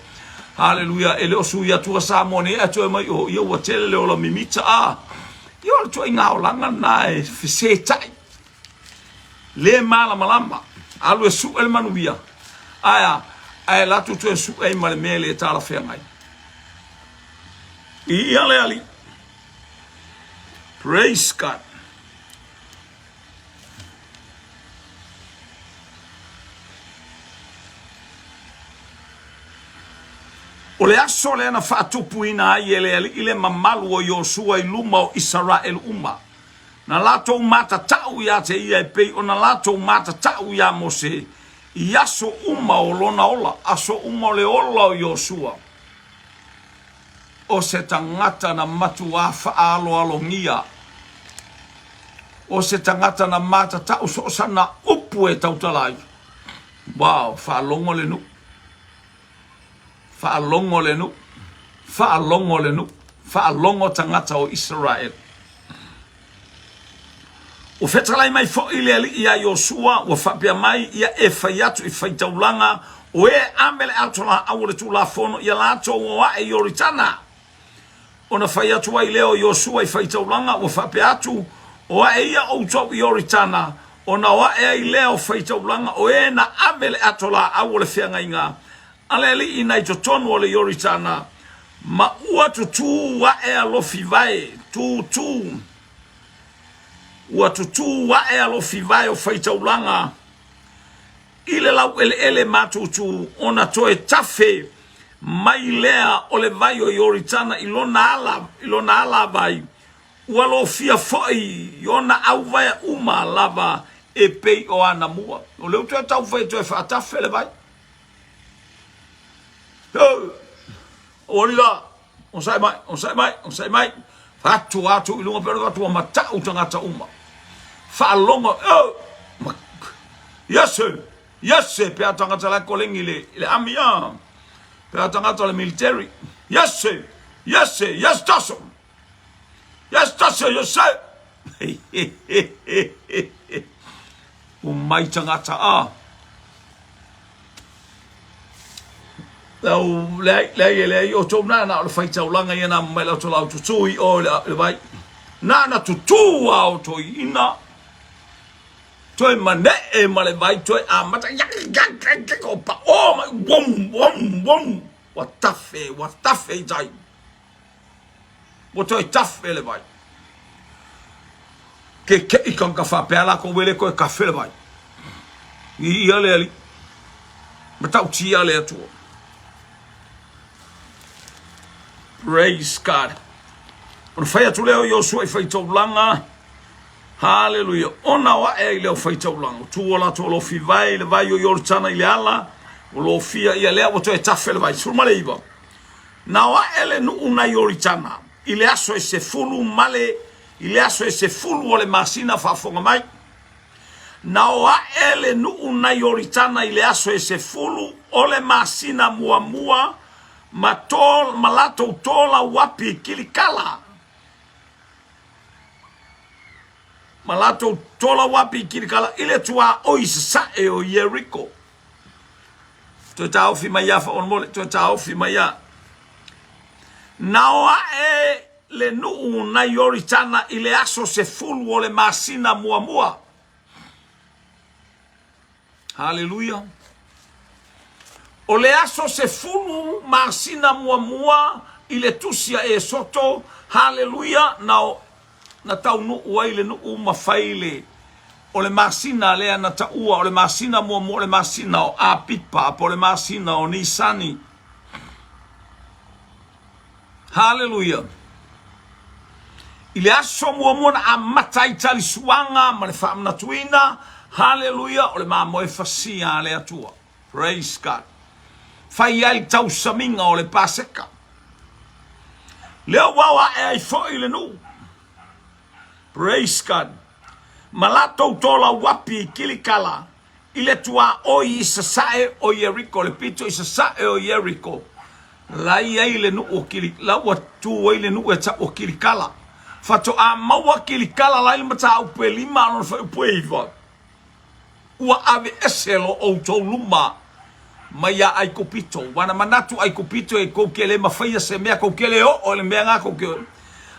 Haleluia, e le o sui atu a Samoa nei ae toe omai o ia ua tele le ola mimita a. Ia o le tuaiga olaga lena e fesetai. Le malamalama, alu e sue le manuia, ae a, ae latou toe sue ai ma le mea le talafeagai. Ia le Alii. Praise God. O le aso lea na faatupuina ai e le Alii le mamalu o Iosua i luma o Isaraelu uma. Na latou matatau ia te ia e pei ona latou matatau iā Mose i aso uma o lona ola, aso uma o le ola o Iosua. O se tagata na matuā faaaloalogia, o se tagata na matatau so o sana upu e tautala ai. Wow, faalogo le nuu. Faalogo le nuu. Faalogo le nuu. Faalogo tagata o Isaraele. Ua fetalai mai foi le Alii iā Iosua, ua faapea mai, Ia e fai atu i faitaulaga, o e ame le ato laau o le Tulafono, ia latou o ae i Ioritana. Ona fai atu ai lea o Iosua i faitaulaga, ua faapea atu, O ae ia outou i Ioritana, ona o ae ai lea o faitaulaga, o e na ave le ato laau o le feagaiga a le Alii nai totonu o le Ioritana, ma ua tutū ae alofi vae, tūtū, ua tutū ae alofi vae o faitaulaga i le laueleele matutu, ona toe tafe mai lea o le vai o Ioritana i lona ala, i lona alavai, ua lofia foi i ona auvaea uma lava e pei o ana mua. O lea ua toe taumafai e toe faatafe le vai. Ua la, onosai mai, onosai mai, onosai mai. Fatu atu i luga pe ona fatu ua matau tagata uma. Faalogo, oh, yes sir, yes sir, pe a tagata la kolengi le, le ami a. Pe a tagata le military. Yes sir, yes sir, yes taso. Yes taso, yes sir. Umai tagata a. Lau leai leai e leai outou na na o le faitaulaga ia na mai lau lau tutū i o le, le vai. Na na tutū a o toi ina. Toe manee ma le vai toe amata. O pa o mai wom wom wom. Ua tafe, ua tafe i tai. Ua toe tafe le vai. Ke keʻi kanka faapea lakou e le toe kafe le vai. I ia le alii. Matautia le Atua. Praise God. Ona fai atu lea o Iosua i faitaulaga. Haleluia. Ona o ae ai lea o faitaulaga. O tu o latou alofi vai, le vai o Ioritana i le ala. O lofia ia lea ua toe tafe le vai. 19. Na o ae le nuu na Ioritana i le aso e sefulu ma le i le aso e sefulu o le masina faafofoga mai. Na o ae le nuu na Ioritana i le aso e sefulu o le masina muamua ma to ma latou tolauapi i Kilikala. Ma latou tolauapi i Kilikala i le tuaoi sasae o Ieriko. Toe taofi mai ia faamolemole, toe taofi mai ia. Na o ae. le nuu nai Ioritana i le aso sefulu o le masina muamua. Haleluia! O le aso sefulu masina muamua i le tusi a Esoto, haleluia, na, na taunuu ai le nuu ma fai le o le masina lea na taua o le masina muamua o le masina o Apipa po o le masina o Nisani. Haleluia! I le aso muamua na amata ai talisuaga ma le faamanatuina, haleluia, o le mamoe fasia a le Atua. Praise God. Fai ai le tausamiga o le Paseka. Lea ua o ae ai foi le nuu. Praise God. Ma latou tolauapi i Kilikala i le tuaoi i sasae o Ieriko, le pito i sasae o Ieriko, la i ai le nuu o Kili, la ua tu ai le nuu e tau o Kilikala. Faatoa maua Kilikala la i le mataupu e lima a lona fuaiupu e iva. Ua aveese lo outou luma mai iā Aikupito. Ua na manatu Aikupito e kou ke le mafaia se mea, kou ke le oo i le mea nga kou ke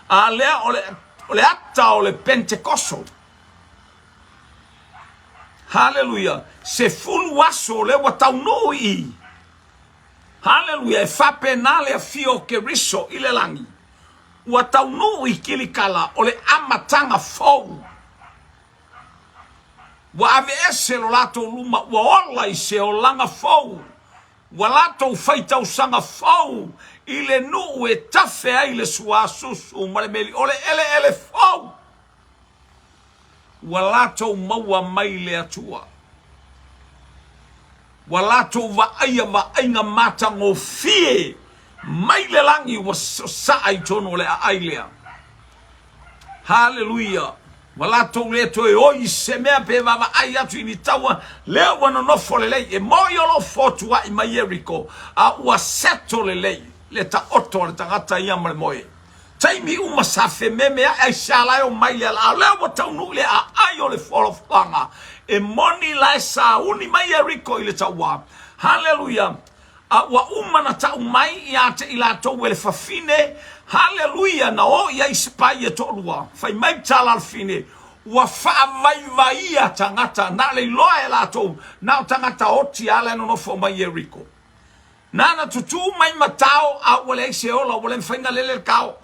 A lea o le, o le ata o le Pentekoso. Haleluia! Sefulu aso lea ua taunuu i i. Haleluia! E faapena le afio o Keriso i le lagi. Ua taunuu i Kilikala o le amataga fou. Ua aveese lo latou luma, ua ola i se olaga fou. Ua latou fai tausaga fou i le nuu e tafe ai le suasusu ma le meli o le eleele fou. Ua latou maua mai le Atua. Ua latou vaaia vaaiga matagofie mai le lagi ua sasaa i totonu o le aai lea. Haleluia! Ua latou le toe oi i se mea pe vaavaai atu i ni taua, lea ua nonofo lelei. E moi o lo o fotuai mai Ieriko, a ua seto lelei le taoto a le tagata ia ma le moe. Taimi uma sa fememeaʻi ai sa la e omai le ala, a o lea ua taunuu i le aai o le folafolaga. E moni la e sauni mai Ieriko i le tauā. Haleluia! A ua uma na tau mai ia te i latou e le fafine, haleluia, na o i ai sipai e toalua. Fai mai le tala a le fafine, ua faavaivaia tagata, na o le iloa e latou, na o tagata oti lava la e nonofo mai Ieriko. Nana tutū mai ma tao a ua leai se ola, ua le mafai na lele le tao.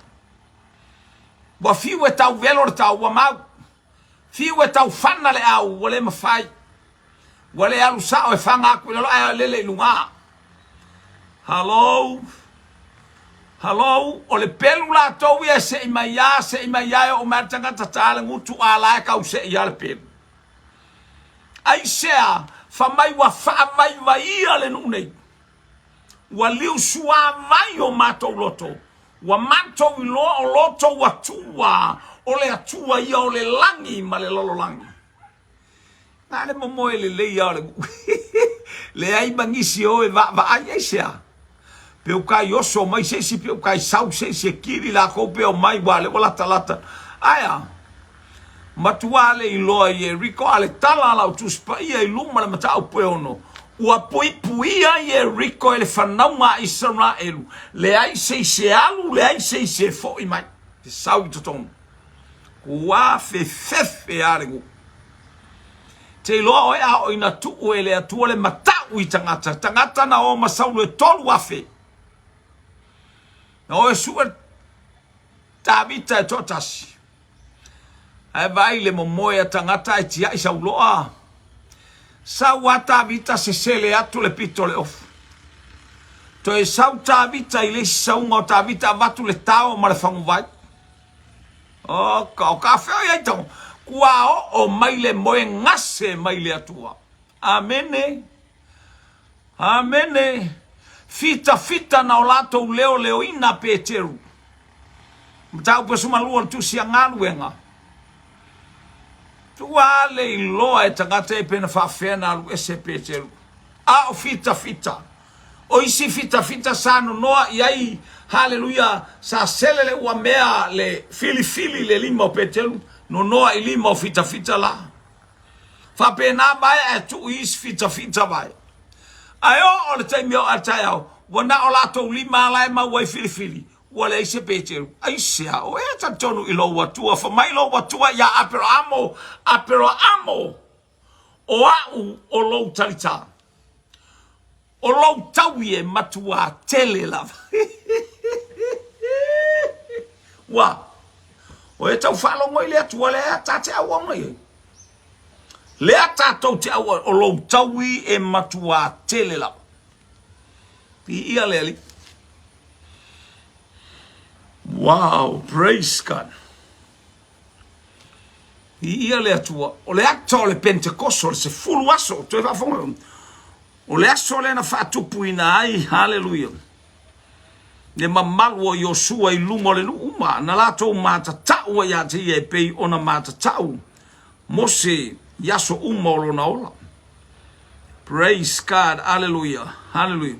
Ua fiu e tau velo le tao, ua mau. Fiu e tau fana le au, ua le mafai. Ua le alu sao e faga atu i lalo ae lele i luga. Hello? Hello? O le pelu latou ia e sei mai a, sei mai a e oo mai a le tagata ta le gutu a la e kau sei a le pelu. Aisea? Fai mai ua faavaivaia le nuu nei. Ua liusuavai o matou loto. Ua matou iloa o loto Atua, o le Atua ia o le lagi ma le lalolagi. Na le momoe lelei lava o le nuu. Leai ma nisi o e vaavaai. Aisea? Pe ukai oso mai se isi, pe ukai sau se isi e kili lakou pe omai ua lea ua latalata. Aea? Matua le iloa i Ieriko, a le tala a lau Tusi Paia i luma le mataupu e ono, ua puipuia Ieriko e le fanauga a Isaraelu, leai se isi e alu, leai se isi e foʻi mai, e sau i totonu. Ua fefefe a le nuu. Te iloa oe a oo ina tuu e le Atua le matau i tagata, tagata na o ma Saulo e 3,000. Na o e sue Tavita e toatasi. Ae vaai le momoe a tagata ae tiai Sauloa. Sau a Tavita sesele atu le pito o le ofu. Toe sau Tavita i le isi sauga o Tavita avatu le tao ma le faguvai. O ka, o ka fea i ai tau. Kua oo mai le moe gase mai le Atua. Amene. Amene. Fitafita na o latou leoleoina Peteru. Mataupu e sumalua o le tusi a galuega. Tua le iloa e tagata e pena faafea na alu ese Peteru. A o fitafita. O isi fitafita sa nonoa i ai, haleluia, sa sele le ua mea le filifili le lima o Peteru, nonoa i lima o fitafita la. Faapena vae ae tuu i isi fitafita vae. Ae oo le taimi o ae taeao, ua na o latou lima ala e mau ai filifili. Ua leai se Peteru. Aisea, o ea talitonu i lou Atua, fa mai lou Atua iā Aperahamo, Aperahamo, o a'u o lou talitā. O lou taui e matuā tele lava. Ua, o e tau faalogo i le Atua lea ta te auauna i ai. Lea tatou te auauna, o lou taui e matuā tele lava. Piia le Alii. Wow, praise God. Viia le Atua. O le ata o le Pentekoso, o le 10 aso, toe faafofoga. O le aso lea na faatupuina ai, haleluia, le mamalu o Iosua i luma o le nuu uma, na latou matatau ai ia te ia e pei ona matatau Mose i aso uma o lona ola. Praise God, haleluia, haleluia.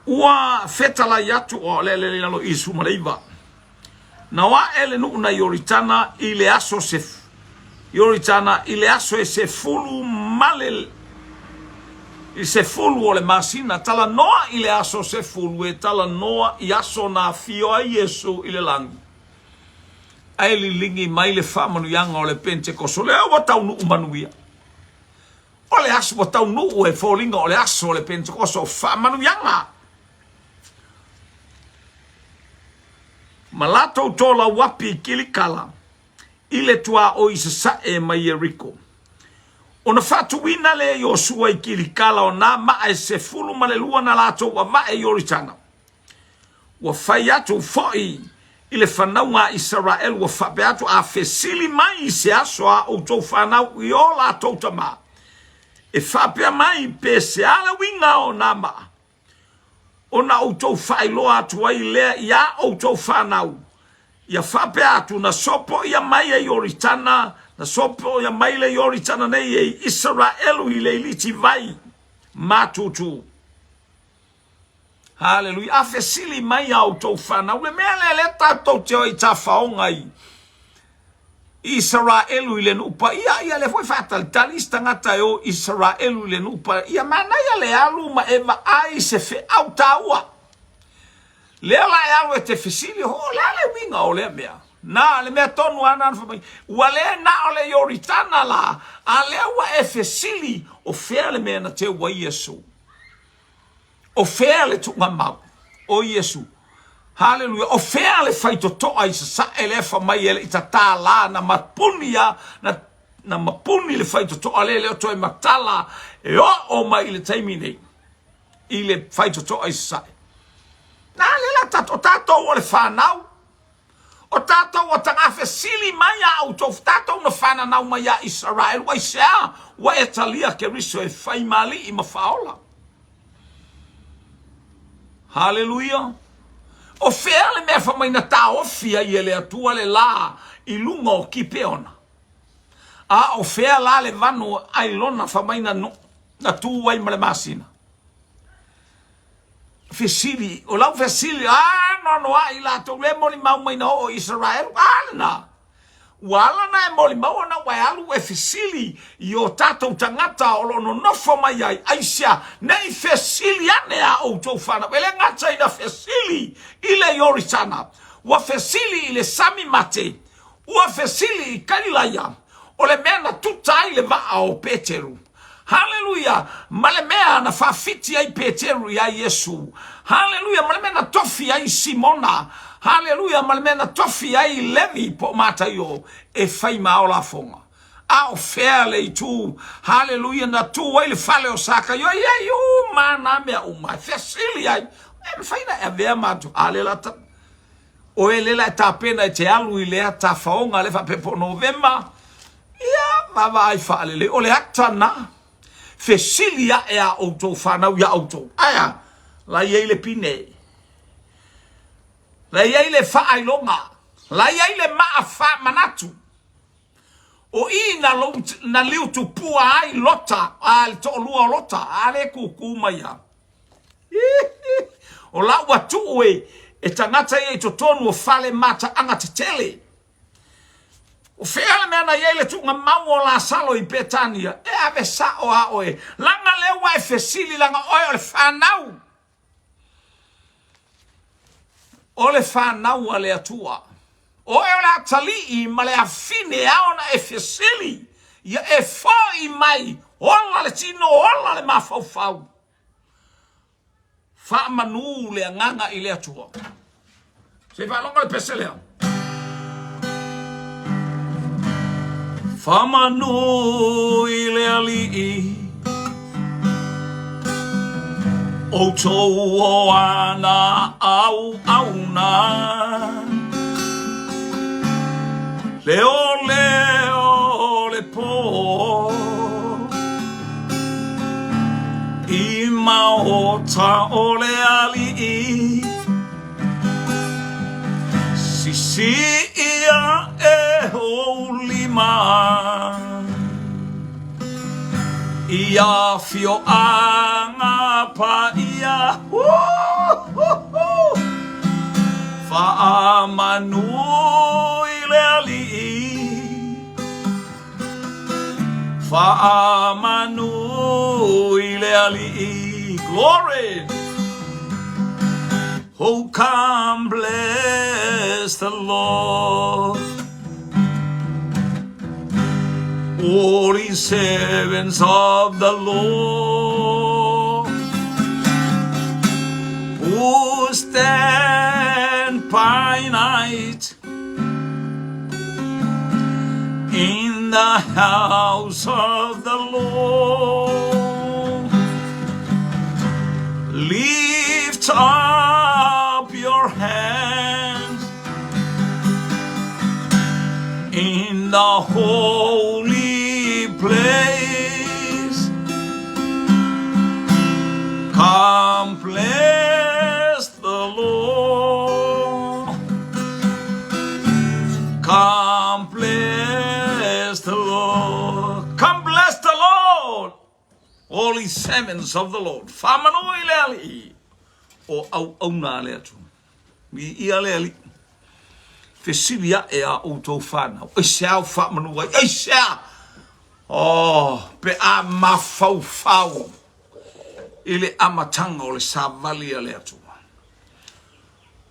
Ua fetalai atu, o le le lalo i 19. Na o aʻe le nuu na Ioritana i le aso se Ioritana i le aso e sefulu ma le i sefulu o le masina, talanoa i le aso sefulu e talanoa i aso na afio ai Iesu i le lagi. Ae liligi mai le faamanuiaga o le Pentekoso lea ua taunuu manuia. O le aso ua taunuu e foliga o le aso o le Pentekoso o faamanuiaga. Ma latou tolauapi i Kilikala, i le tuaoi i sasae mai Ieriko. Ona faatuina lea e Iosua i Kilikala o nā maa e 12 na latou avae i Ioritana. Ua fai atu foi i le fanauga a Isaraelu, ua faapea atu, A fesili mai i se aso a outou fanau i o latou tama, e faapea mai, Pe se a le uiga o nā maa? Ona outou faailoa atu ai lea iā outou fanau, ia faapea atu, Na sopoia mai e Ioritana, na sopoia mai le Ioritana nei e Isaraelu i le iliti vai matutu. Haleluia. A fesili mai a outou fanau, le mea lea lea tatou te o i tafaoga i Isaraelu i le nuu paia, ia lea foi faatalitali isi tagata e o Isaraelu i le nuu paia. Ia manaia le alu ma e vaai se feau taua. Lea la e alu e te fesili, ho, le a le uiga o lea mea? Na, le mea tonu a na fai mai, ua le na o le Ioritana la, a lea ua e fesili, o fea le mea na teu ai Iesu? O fea le tuugamau o Iesu? Haleluia! O fea le faitotoa i sasae lea fa mai e le i tatā la na mapuni a na, na mapuni le faitotoa lea le o toe matala e oo mai i le taimi nei i le faitotoa i sasae. Na le la tatou, o tatou o le whanau, o tatou o tagafe sili mai a outou, tatou na whananau mai a Israel, ua aisea, ua e talia Keriso e fai maali'i ma faaola. Haleluia! O fea le mea fai mai na taofi ai e le Atua le lā i luga o Kipeona? A o fea la le vanu ailona fai mai na, na tū ai ma le masina? Fesili, o lau fesili, a noanoaʻi latou le molimau mai na oo i Israel, a lena. Ua ala ona e molimau ona ua e alu e fesili i o tatou tagata o lo o nonofo mai ai, aisea, ne i fesili ane a outou fanau. E le gata ina fesili i le Ioritana, ua fesili i le sami mate, ua fesili i Kalilaia, o le mea na tuta ai le vaa o Peteru. Haleluia! Ma le mea na faafiti ai Peteru iā Iesu. Haleluia! Ma le mea na tofi ai Simona. Haleluia! Ma le mea na tofi ai Levi po o Mataio e fai ma ao lafoga. A o fea le itu, haleluia, na tū ai le fale o Sakaio? E i ai uma nā mea uma e fesili ai. E mafai na e avea matou. A le la ta, oe le la e tapena e te alu i lea tafaoga le faapea po o Novema, Ia, vaavaai faalelei, o le ata na, fesili aʻe a outou fanau iā outou. Ae a? La i ai le pine. La i ai le faailoga. La i ai le maa faamanatu. O i na, lou, na liutupua ai Lota, a le toalua o Lota, a le kūkū mai a. O la ua tuu e, e tagata ia i totonu o fale mataaga tetele. O fea le mea na i ai le tuugamau o Lasalo i Petania? E ave sao a oe. Laga lea ua e fesili laga oe o le fanau. O le fanau a le Atua. O oe o le atalii ma le afine e ao ona e fesili, ia e fo'i mai, ola le tino, ola le mafaufau. Faamanu le agaga i le Atua. Se i faalogo le pese lea. Faamanu i le Alii, outou o ana auauna. Leo leo o le pō i maota o le Alii. Sisii aʻe ou lima i afioaga paia. Faamanu i le Alii. Faamanu i le Alii. Glory! Oh, come bless the Lord. All ye servants of the Lord who stand by night in the house of the Lord. Lift up your hands in the holy place. Come bless the Lord. Come bless the Lord. Come bless the Lord. All ye servants of the Lord. Faamanu i le Alii o auauna a le Atua. Viia le Alii. Fesili aʻe a outou whanau. Aisea o faamanu ai? Aisea? Oh, pe a mafaufau i le amataga o le savali a le Atua.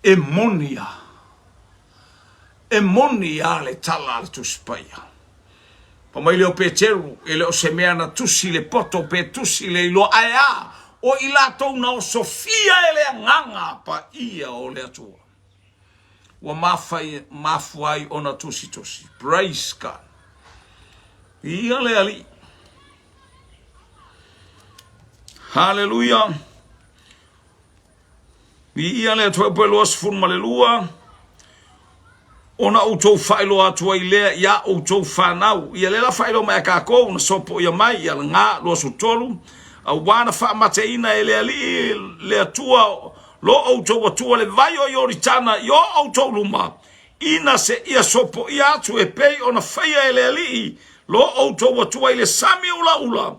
E moni a. E moni a le tala a le Tusi Paia. Fai mai lea o Peteru, e le o se mea na tusi le poto pe tusi le iloa, ae a, o i latou na osofia e le Agaga Paia o le Atua. Ua mafai, mafua ai ona tusitusi. Praise God. Ia le Alii. Haleluia. Viia le Atua Upu e 22, ona outou faailoa atu ai lea iā outou fanau. Ia lea la faailoa mai a kākou na sopoia mai ia lagā 23, auā na faamateina e le Alii le Atua lo outou Atua le vai o Ioritana i o outou luma, ina seia sopoia atu e pei ona faia e le Alii lo outou Atua i le sami ulaula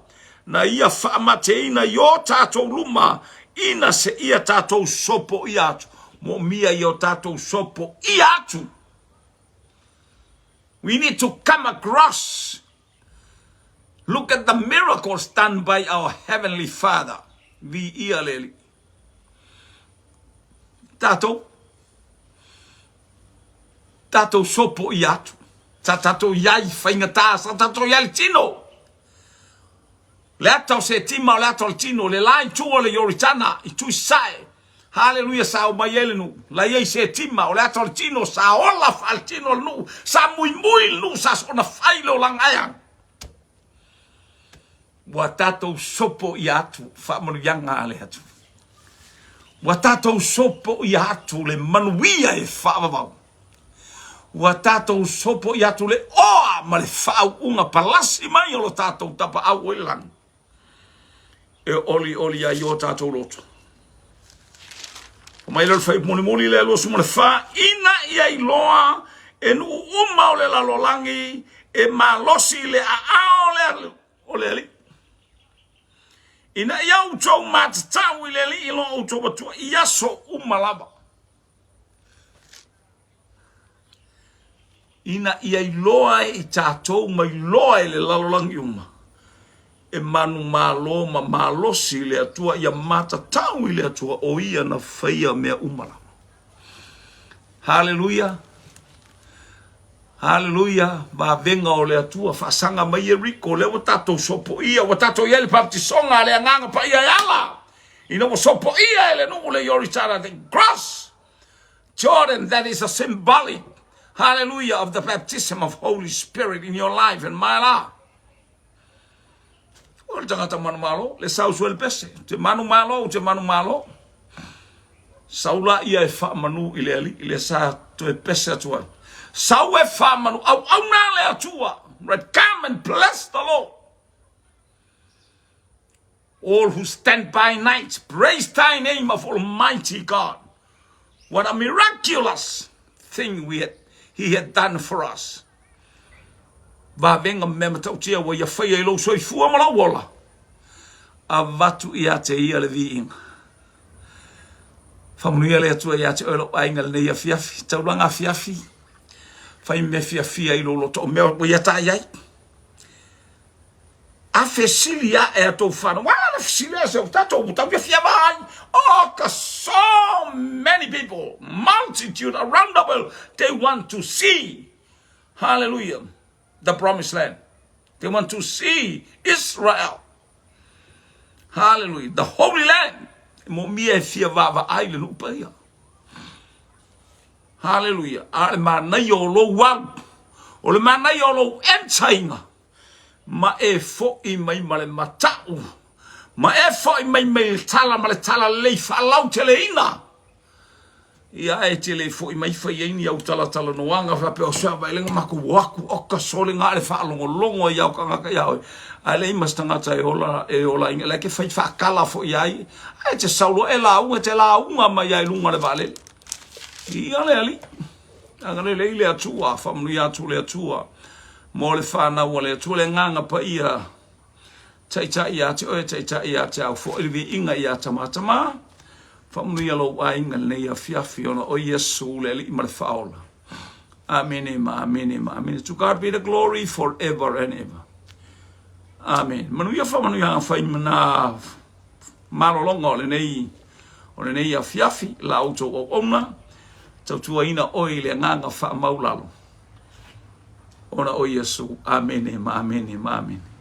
na ia faamateina i o tatou luma ina seia tatou sopoia atu. Moomia i o tatou sopoia atu. We need to come across. Look at the miracles done by our heavenly Father. Viia le Alii. Tatou, tatou sopoia atu. Sa tatou iai faigata, sa tatou iai le tino. Le ata o Setima o le ata o le tino, le la itu o le Ioritana, itu i sae. Haleluia, sa omai ai le nuu. La iai Setima, o le ata o le tino, sa ola faaletino le nuu, sa muimui le nuu, sa soona fai le olaga aea. Ua tatou sopoia atu faamanuiaga a le Atua. Ua tatou sopoia atu le manuia e faavavau. Ua tatou sopoia atu le oa ma le faauuga palasi mai o lo tatou tapaau o i le lagi e olioli ai o tatou loto. Mai lea o le fuaiupu mulimuli lea 24, ina ia iloa e nuu uma o le lalolagi e malosi le aao o le Alii. Ina ia outou matatau i le Alii lo outou Atua i aso uma lava. Ina ia iloa e i tatou ma iloa e le lalolagi uma, e manumalo ma malosi le Atua, ia matatau i le Atua, o Ia na faia mea uma lava. Haleluia! Haleluia! Vavega o le Atua, faasaga mai Ieriko, lea ua tatou sopoia, ua tatou i ai le baptisoga a le Agaga Paia e ala, ina ua sopoia e le nuu le Ioritana, the cross Jordan, that is a symbolic, hallelujah, of the baptism of Holy Spirit in your life and my life. O le tagata manumalo, le sau sue le pese, te manumalo, te manumalo. Sau la ia e faamanu i le alii, lea sa toe pese atu ai. Sau e faamanu, auauna le Atua. Right, come and bless the Lord. All who stand by night, praise thy name of Almighty God. What a miraculous thing we had, he had done for us. Vavega mea matautia ua ia faia i lou soifua ma lou ola. Avatu ia te ia le viiga. Faamanuia le Atua ia te oe lou aiga lenei afiafi, taulaga afiafi, fai mea fiafia i lou loto, o mea ua ia tai ai. A fesili ae a tou fanau, wala na fesili ae se o tatou ua tau fia vaai. Oh, cause so many people, multitude around the world, they want to see, hallelujah, the promised land. They want to see Israel. Hallelujah. The Holy Land. E moomia e fia vaavaai le nuu paia. Hallelujah. A le manaia o lou alu. O le manaia o lou entaiga. Ma e fo'i mai ma le mata'u. Ma e fo'i mai mai le tala ma le tala lelei faalauteleina. Ia e te le fo'i mai fai ai ni au talatalanoaga faapea o se vaelega matou o atu oka sole na le faalogologo ai au tagata ia oe ae leai ma se tagata e ola e ola ai la ke fai faakala foi ai ae te sau loa e lauga te lauga mai ai luga le vaalele ia le alii agalelei le Atua faamanuia atu le Atua mo le fanau a le Atua le agaga paia Taitai ia te oe, taitai ia te au, fo'i le viiga ia Tamatama, faamanuia lou aiga i lenei afiafi ona o Iesu le Alii ma le Faaola. Amene ma amene ma amene. To God be the glory forever and ever. Amen. Manuia faamanuiaga fai na malologa o lenei o lenei afiafi la outou auauna tautuaina oe i le agaga faamaulalo ona o Iesu. Amene ma amene ma amene.